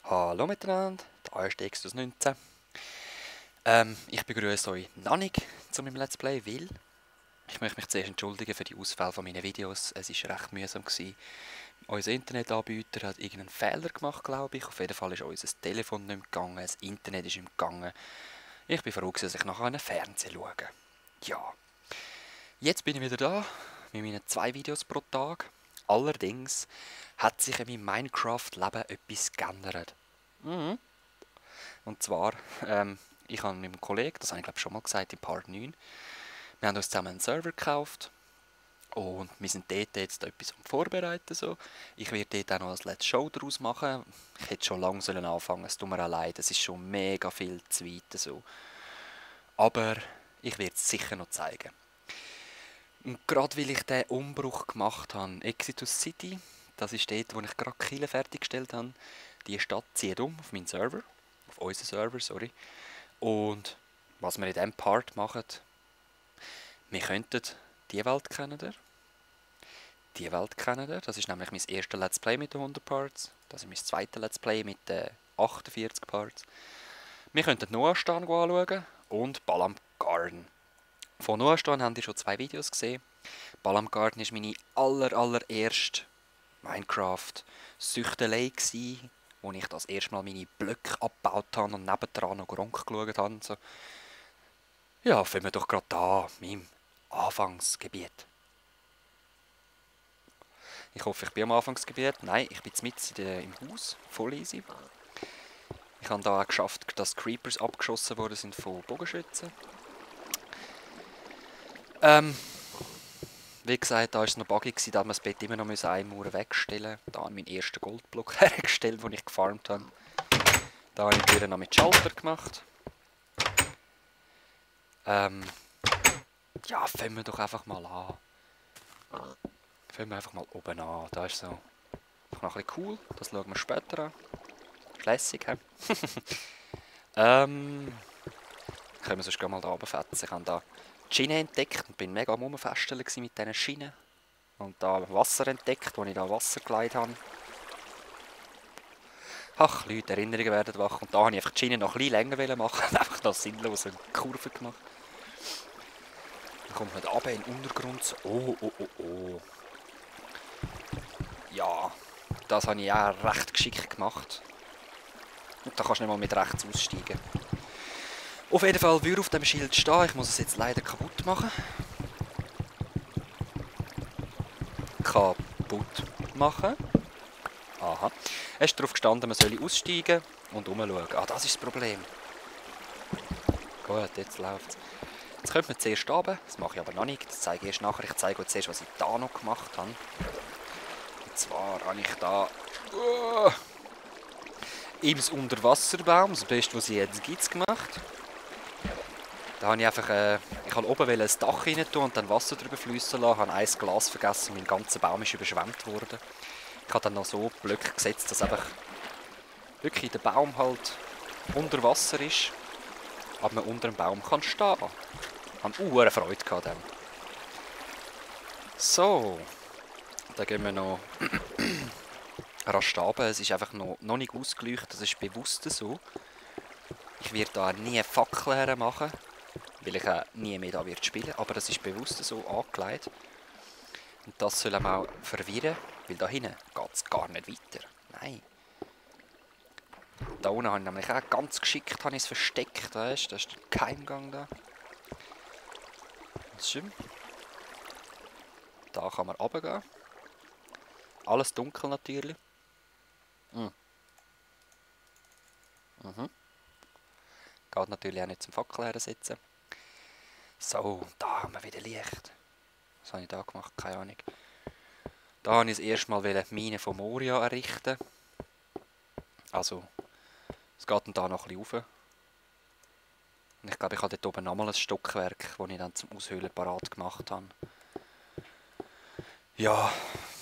Hallo miteinander, da ist der Exodus 19. Ich begrüße euch noch nicht zu meinem Let's Play, weil ich möchte mich zuerst entschuldigen für die Ausfälle von meinen Videos. Es war recht mühsam gewesen. Unser Internetanbieter hat irgendeinen Fehler gemacht, glaube ich. Auf jeden Fall ist unser Telefon nicht mehr gegangen, das Internet ist nicht mehr gegangen. Ich bin froh, dass ich nachher einen Fernseher schauen kann. Ja, jetzt bin ich wieder da mit meinen 2 Videos pro Tag. Allerdings hat sich in meinem Minecraft-Leben etwas geändert. Und zwar, ich habe mit einem Kollegen, das habe ich glaube schon mal gesagt in Part 9, wir haben uns zusammen einen Server gekauft und wir sind dort jetzt etwas am Vorbereiten. So. Ich werde dort auch noch ein Let's Show daraus machen. Ich hätte schon lange anfangen sollen, es tut mir auch leid, es ist schon mega viel zu weit. So. Aber ich werde es sicher noch zeigen. Und gerade weil ich den Umbruch gemacht habe, Exodus City, das ist dort, wo ich gerade Kiel fertiggestellt habe, die Stadt zieht um auf meinen Server, auf unseren Server, sorry. Und was wir in diesem Part machen, wir könnten die Welt kennen. Die Welt kennen. Das ist nämlich mein erstes Let's Play mit den 100 Parts. Das ist mein zweites Let's Play mit den 48 Parts. Wir könnten Noahstan anschauen und Balam Garden. Von Noahstan haben ihr schon 2 Videos gesehen. Balam Garden war meine allererste Minecraft-Süchtelei, wo ich das erste Mal meine Blöcke abgebaut habe und nebendran noch Gronk geschaut habe. So. Ja, fangen wir doch gerade da, meinem Anfangsgebiet. Ich hoffe, ich bin am Anfangsgebiet. Nein, ich bin mitten im Haus, voll easy. Ich habe da auch geschafft, dass Creepers abgeschossen worden sind von Bogenschützen. Wie gesagt, da war es noch buggy, da musste man das Bett immer noch einmauern wegstellen. Da habe ich meinen ersten Goldblock hergestellt, den ich gefarmt habe. Da habe ich die Türen noch mit Schalter gemacht. Ja, fangen wir doch einfach mal an. Fangen wir einfach mal oben an. Da ist so noch ein bisschen cool. Das schauen wir später an. Lässig, hä? Können wir sonst mal da runterfetzen. Ich habe da die Schiene entdeckt und bin mega am Rumfesteln mit diesen Schienen. Und da Wasser entdeckt, wo ich da Wasser geleitet habe. Ach, Leute, Erinnerungen werden wach. Und da habe ich einfach die Schiene noch ein bisschen länger machen. Einfach da sinnlos eine Kurve gemacht. Dann kommt man da runter in den Untergrund. Oh. Ja, das habe ich auch recht geschickt gemacht. Und da kannst du nicht mal mit rechts aussteigen. Auf jeden Fall würde auf dem Schild stehen. Ich muss es jetzt leider kaputt machen. Aha. Es ist darauf gestanden, man solle aussteigen und umschauen. Ah, das ist das Problem. Gut, jetzt läuft es. Jetzt könnte man zuerst runter. Das mache ich aber noch nicht. Das zeige ich erst nachher. Ich zeige euch zuerst, was ich da noch gemacht habe. Und zwar habe ich da... im Unterwasserbaum, das Beste, was es jetzt gibt, gemacht. Da habe ich einfach, ich wollte oben ein Dach rein tun und dann Wasser drüber fließen lassen, habe ein Glas vergessen und mein ganzer Baum ist überschwemmt worden. Ich habe dann noch so Blöcke gesetzt, dass einfach wirklich der Baum halt unter Wasser ist, aber man unter dem Baum kann stehen. Ich habe Freude gehabt dann. So, dann gehen wir noch rasch runter. Es ist einfach noch nicht ausgeleuchtet, das ist bewusst so. Ich werde da nie Fackeln machen, weil ich auch nie mehr da spielen werde, aber das ist bewusst so angelegt. Und das soll einem auch verwirren, weil da hinten geht es gar nicht weiter. Nein. Da unten habe ich nämlich auch ganz geschickt versteckt, weißt? Das ist der Geheimgang da. Das ist schön. Da kann man runtergehen. Alles dunkel natürlich. Geht natürlich auch nicht zum Fackel hersetzen. So, da haben wir wieder Licht. Was habe ich da gemacht? Keine Ahnung. Da wollte ich das erste Mal die Mine von Moria errichten. Also, es geht dann da noch ein bisschen rauf. Und ich glaube, ich habe dort oben nochmal ein Stockwerk, das ich dann zum Aushöhlen parat gemacht habe. Ja,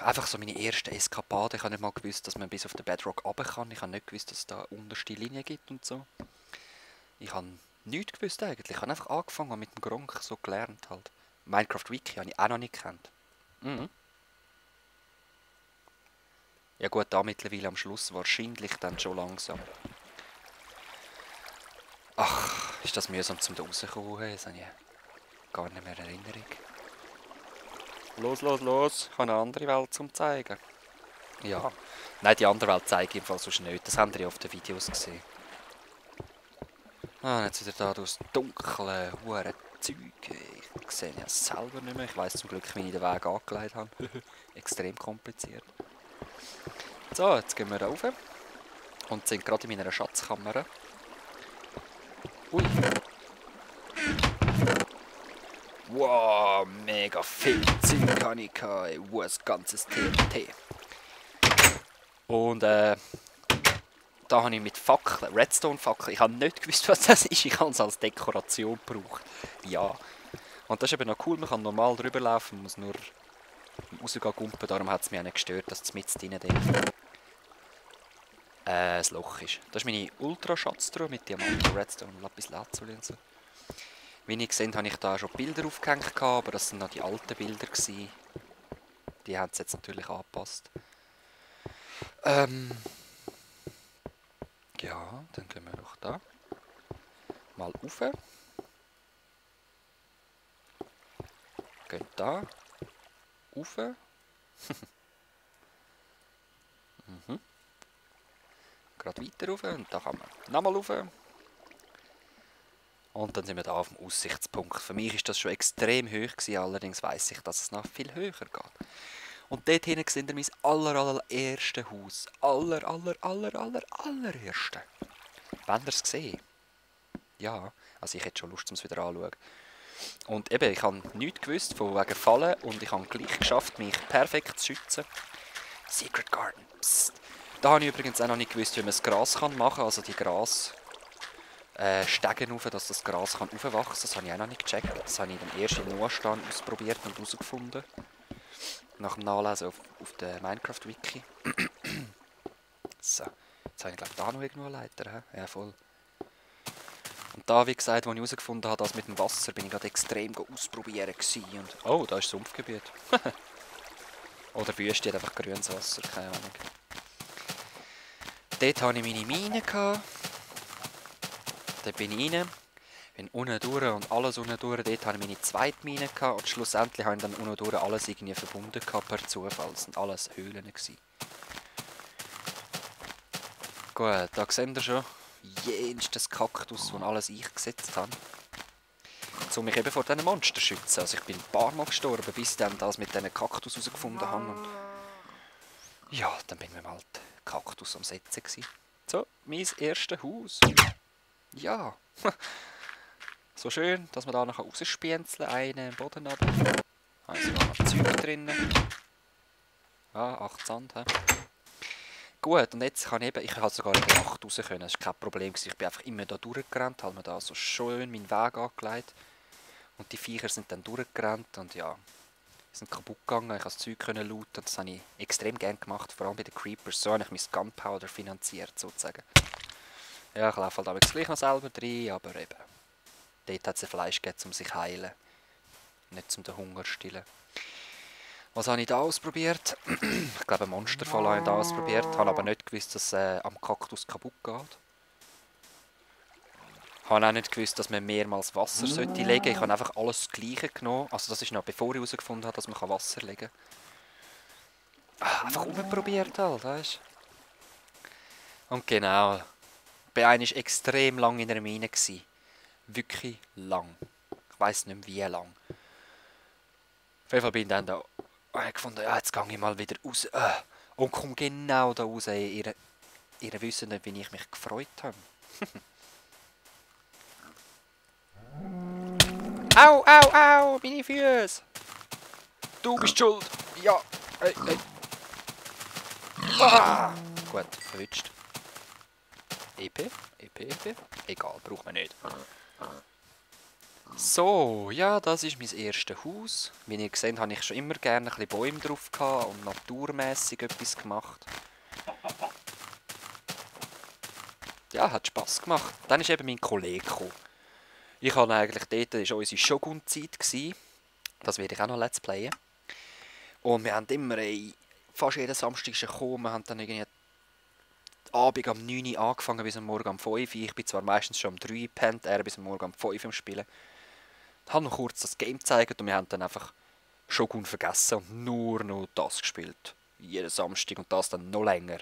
einfach so meine erste Eskapade. Ich habe nicht mal gewusst, dass man bis auf den Bedrock runter kann. Ich habe nicht gewusst, dass es da unterste Linie gibt und so. Ich habe nichts gewusst eigentlich. Ich habe einfach angefangen mit dem Gronk, so gelernt halt. Minecraft Wiki habe ich auch noch nicht gekannt. Ja gut, da mittlerweile am Schluss wahrscheinlich dann schon langsam. Ach, ist das mühsam zum da rauskommen? Das habe ich gar nicht mehr in Erinnerung. Los, los, los. Ich habe eine andere Welt zum zeigen. Ja. Nein, die andere Welt zeige ich jedenfalls sonst nicht. Das habt ihr ja auf den Videos gesehen. Ah, jetzt wieder da durchs dunkle, hure Zeug. Ich sehe ja selber nicht mehr. Ich weiss zum Glück, wie ich den Weg angelegt habe. Extrem kompliziert. So, jetzt gehen wir rauf. Und sind gerade in meiner Schatzkammer. Ui. Wow, mega viel Zeug habe ich gehabt. Ein ganzes TNT. Und da habe ich mit Fackeln, Redstone-Fackeln, ich habe nicht gewusst, was das ist. Ich habe es als Dekoration gebraucht. Ja. Und das ist eben noch cool, man kann normal drüber laufen, man muss nur rausgehen gumpen. Darum hat es mich auch nicht gestört, dass es mit drinnen ein Loch ist. Das ist meine Ultra-Schatztruhe mit Diamanten, Redstone und Lapis Lazuli und so. Wie ihr seht, habe ich da schon Bilder aufgehängt, aber das sind noch die alten Bilder gewesen. Die haben es jetzt natürlich angepasst. Ja, dann gehen wir doch da mal rauf. Gehen da rauf. Gerade weiter rauf und da kann man nochmal rauf. Und dann sind wir da auf dem Aussichtspunkt. Für mich ist das schon extrem hoch gewesen, allerdings weiss ich, dass es noch viel höher geht. Und dort hinten seht ihr mein allererste Haus. Allererste. Wenn ihr es gesehen? Ja, also ich hätte schon Lust, um es wieder anzuschauen. Und eben, ich habe nichts gewusst von wegen Fallen und ich habe gleich geschafft, mich perfekt zu schützen. Secret Garden. Psst. Da habe ich übrigens auch noch nicht gewusst, wie man das Gras machen kann. Also die Stegen rauf, dass das Gras kann aufwachsen kann. Das habe ich auch noch nicht gecheckt. Das habe ich dann erst im Nuastand ausprobiert und herausgefunden. Nach dem Nachlesen auf der Minecraft-Wiki. So, jetzt habe ich glaube da noch irgendwo eine Leiter. He? Ja, voll. Und da, wie gesagt, als ich herausgefunden habe, das mit dem Wasser, bin ich gerade extrem ausprobieren gewesen. Und oh, da ist Sumpfgebiet. Oder Wüste, hat einfach grünes Wasser, keine Ahnung. Dort hatte ich meine Mine. Dort bin ich rein. Bin unten durch und alles unten durch. Dort hatte ich meine zweite Mine. Und schlussendlich habe ich dann unten durch alles irgendwie verbunden per Zufall. Das waren alles Höhlen gewesen. Gut, da seht ihr schon. Jenstes Kaktus, das alles eingesetzt habe. Um mich eben vor diesen Monstern zu schützen. Also ich bin ein paar Mal gestorben, bis ich dann das mit diesen Kaktus herausgefunden habe. Und ja, dann bin ich mal die Kaktus am Setzen gewesen. So, mein erstes Haus. Ja. So schön, dass man da noch rausspienzeln kann. Einen im Boden runter. Da ist sogar noch Zeug drin. Ja, 8 Sand. He. Gut, und jetzt kann ich eben, ich habe sogar in der Nacht raus können, das war kein Problem. Ich bin einfach immer da durchgerannt, habe mir da so schön meinen Weg angelegt. Und die Viecher sind dann durchgerannt und ja, sind kaputt gegangen. Ich konnte das Zeug looten und das habe ich extrem gerne gemacht, vor allem bei den Creepers. So habe ich mein Gunpowder finanziert, sozusagen. Ja, ich laufe halt aber gleich noch selber rein, aber eben, dort hat es Fleisch gegeben, um sich zu heilen. Nicht um den Hunger zu stillen. Was habe ich da ausprobiert? Ich glaube, einen Monsterfall habe ich da ausprobiert. Ich habe aber nicht gewusst, dass es am Kaktus kaputt geht. Ich habe auch nicht gewusst, dass man mehrmals Wasser legen sollte. Ich habe einfach alles das Gleiche genommen. Also das ist noch bevor ich herausgefunden habe, dass man Wasser legen kann. Einfach rumprobiert halt, weißt du? Und genau. Ich war extrem lang in der Mine. Wirklich lang. Ich weiss nicht mehr wie lang. Auf jeden Fall bin ich dann da. Und ich gefunden, ja, jetzt gehe ich mal wieder raus. Und komme genau da raus. Ihr wisst nicht, wie ich mich gefreut habe. Au, au, au, meine Füße! Du bist schuld! Ja! Hey. Ah. Gut, verwünscht. EP? Egal, braucht man nicht. So, ja, das ist mein erstes Haus. Wie ihr seht, habe ich schon immer gerne ein bisschen Bäume drauf gehabt und naturmässig etwas gemacht. Ja, hat Spass gemacht. Dann ist eben mein Kollege gekommen. Ich habe eigentlich dort, das war unsere Shogun-Zeit. Das werde ich auch noch let's playen. Und wir haben immer fast jeden Samstag gekommen. Wir haben dann irgendwie Abend am 9 Uhr angefangen bis am Morgen um 5 Uhr. Ich bin zwar meistens schon um 3 Uhr gepennt, er bis am Morgen um 5 Uhr am Spielen. Ich habe noch kurz das Game gezeigt und wir haben dann einfach Shogun vergessen und nur noch das gespielt. Jeden Samstag und das dann noch länger.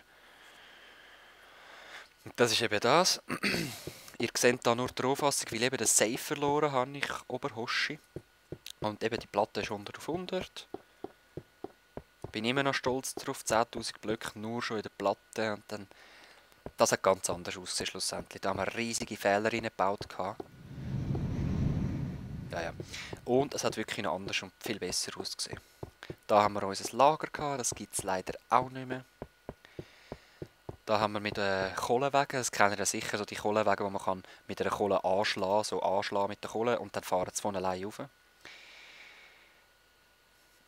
Und das ist eben das. Ihr seht da nur die Rohfassung, weil eben den Save verloren habe ich Oberhoshi. Und eben die Platte ist 100 auf 100. Bin immer noch stolz drauf, 10'000 Blöcke nur schon in der Platte. Und dann, das hat ganz anders ausgesehen schlussendlich. Da haben wir riesige Fehler reingebaut. Ja. Und es hat wirklich noch anders und viel besser ausgesehen. Da haben wir unser Lager gehabt, das gibt es leider auch nicht mehr. Da haben wir mit den Kohlenwegen, das kennen ihr sicher, so die Kohlenwege, wo man kann mit einer Kohle anschlagen, so anschlagen mit der Kohle und dann fahren sie von allein rauf.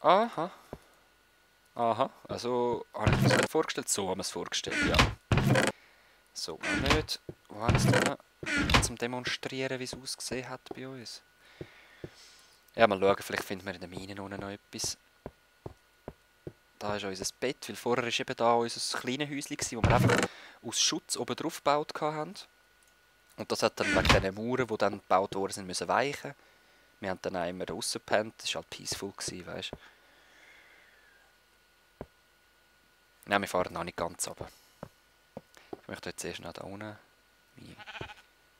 Aha, also habe ich mir das nicht vorgestellt, so haben wir es vorgestellt, ja. So, nicht. Wo haben wir es zum Demonstrieren, wie es ausgesehen hat bei uns? Ja, mal schauen, vielleicht finden wir in den Minen unten noch etwas. Da ist unser Bett, weil vorher war eben da unser kleines Häuschen, das wir einfach aus Schutz oben drauf gebaut haben. Und das hat dann wegen diesen Mauern, die dann gebaut worden sind, müssen weichen. Wir haben dann auch immer draussen gepennt, das war halt peaceful, weißt du. Nein, wir fahren noch nicht ganz runter. Ich möchte jetzt erst noch da unten.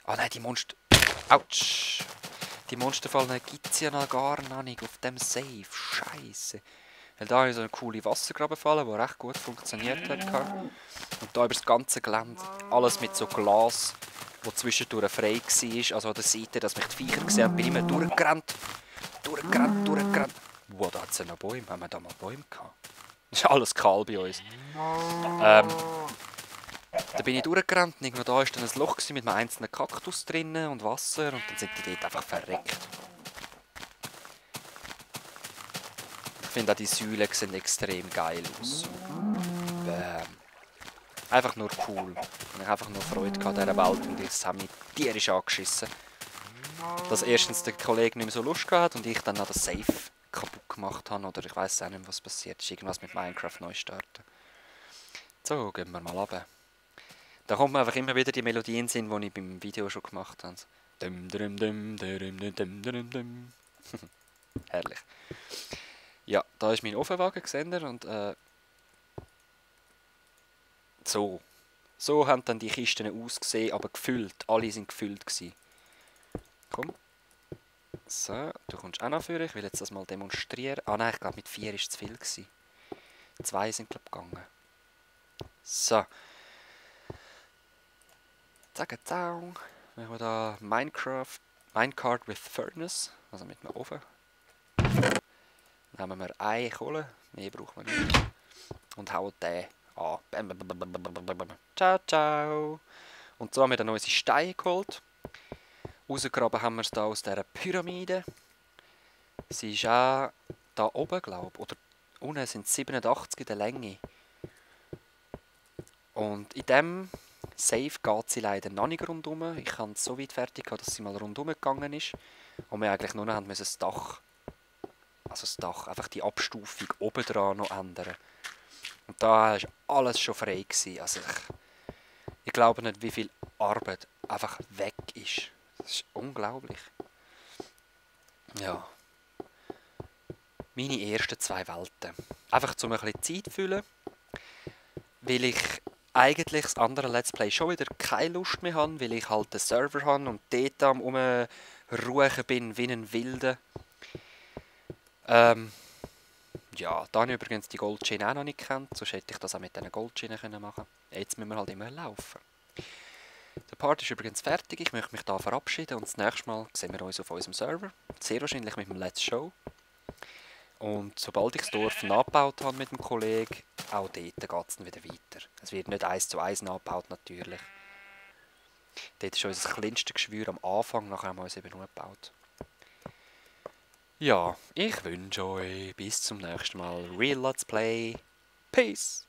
Ah nein, die Monster... Autsch! Die Monsterfallen gibt es ja noch gar nicht auf dem Safe. Scheiße. Weil da ist so eine coole Wassergrabenfalle, die recht gut funktioniert hat. Und da über das ganze Gelände alles mit so Glas, das zwischendurch frei war. Also an der Seite, dass mich die Viecher gesehen haben, bin ich immer durchgerannt. Durchgerannt. Wow, da hat es ja noch Bäume. Haben wir da mal Bäume gehabt? Das ist alles kahl bei uns. Da bin ich durchgerannt und irgendwo da war dann ein Loch mit einem einzelnen Kaktus drinnen und Wasser und dann sind die dort einfach verreckt. Ich finde auch die Säulen sehen extrem geil aus. Bäm. Einfach nur cool. Und ich habe einfach nur Freude an dieser Welt und jetzt haben mich tierisch angeschissen. Dass erstens der Kollege nicht mehr so Lust gehabt und ich dann noch das Safe kaputt gemacht habe oder ich weiß auch nicht mehr, was passiert ist. Irgendwas mit Minecraft neu starten. So, gehen wir mal runter. Da kommt mir einfach immer wieder die Melodien sind, die ich beim Video schon gemacht habe. Herrlich. Ja, da ist mein Ofenwagen, seht ihr? Und so haben dann die Kisten ausgesehen, aber gefüllt. Alle sind gefüllt gewesen. Komm. So, du kommst auch noch für. Ich will jetzt das mal demonstrieren. Ah nein, ich glaube mit 4 war es zu viel gewesen. 2 sind glaube ich gegangen. So. Zack, zau. Wir haben da Minecart with Furnace, also mit einem Ofen. Dann nehmen wir eine Kohle, mehr brauchen wir nicht. Und hauen den an. Bam, bam, bam, bam, bam, bam, bam. Ciao, ciao. Und so haben wir dann unsere Steine geholt. Rausgegraben haben wir es hier aus dieser Pyramide. Sie ist auch da oben, glaube ich. Oder unten sind es 87 in der Länge. Und in dem Safe geht sie leider noch nicht rundum. Ich habe es so weit fertig gehabt, dass sie mal rundum gegangen ist. Und wir eigentlich nur noch haben müssen das Dach, einfach die Abstufung oben dran noch ändern. Und da war alles schon frei gewesen. Also ich glaube nicht, wie viel Arbeit einfach weg ist. Das ist unglaublich. Ja. Meine ersten 2 Welten. Einfach um ein bisschen Zeit zu füllen, weil ich eigentlich das andere Let's Play schon wieder keine Lust mehr habe, weil ich halt den Server habe und dort am rumruhen bin wie ein Wilder. Ja, da habe ich übrigens die Goldschiene auch noch nicht gekannt, sonst hätte ich das auch mit diesen Goldschienen machen können. Jetzt müssen wir halt immer laufen. Der Part ist übrigens fertig, ich möchte mich da verabschieden und das nächste Mal sehen wir uns auf unserem Server. Sehr wahrscheinlich mit dem Let's Show. Und sobald ich das Dorf nachgebaut habe mit dem Kollegen, auch dort geht es dann wieder weiter. Es wird nicht 1:1 nachgebaut natürlich. Dort ist unser kleinstes Geschwür am Anfang, nachher haben wir uns eben nur gebaut. Ja, ich wünsche euch bis zum nächsten Mal. Real Let's Play. Peace!